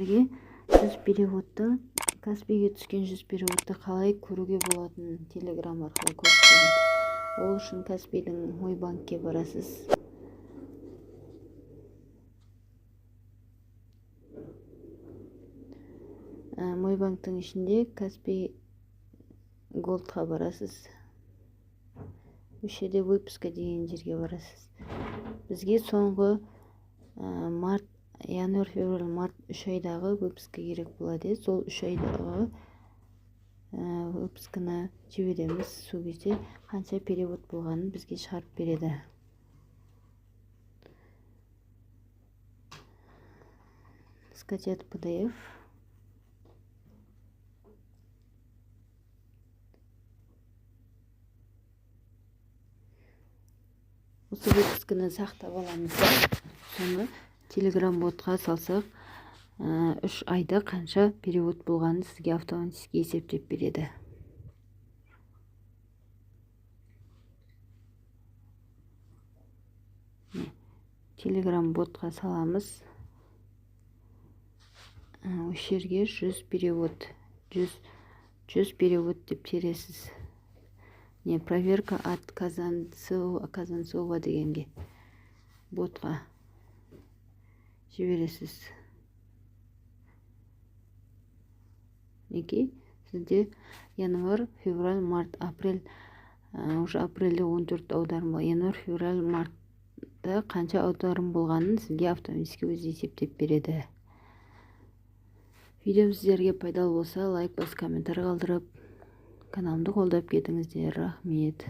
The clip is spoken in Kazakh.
Сіздерге 100 переводты, Каспиге түскен 100 переводты қалай көруге болатынын Телеграм арқылы көрсетемін. Ол үшін Каспийдің Мой банкке барасыз. Мой банктың ішінде Каспий Голдқа барасыз. Осы жерде «Выписка» деген жерге барасыз. Бізге соңғы март, январь, февраль, март, 3 айдағы выписка керек болады. Сол 3 айдағы выписканы жібереміз. Сол кезде қанша перевод болғанын бізге шығарып береді. Скачать PDF. Осы выписканы сақтап аламыз да, соны Телеграм ботқа салсақ, 3 айда қанша перевод болғанын сізге автоматически есептеп береді. Телеграм ботқа саламыз. Осы жерге 100 перевод, 100 перевод деп тересіз. Не, «Проверка от Казанцова» дегенге, ботқа жібересіз. Мінекей, сізде январь, февраль, март, апрель, уже апрельде 14 аударым. Январь, февраль, мартта қанша аударым болғанын сізге автоматически өзі есептеп береді. Видеом сіздерге пайдалы болса, лайк басып, комментарий қалдырып, каналымды қолдап кетіңіздер. Рахмет.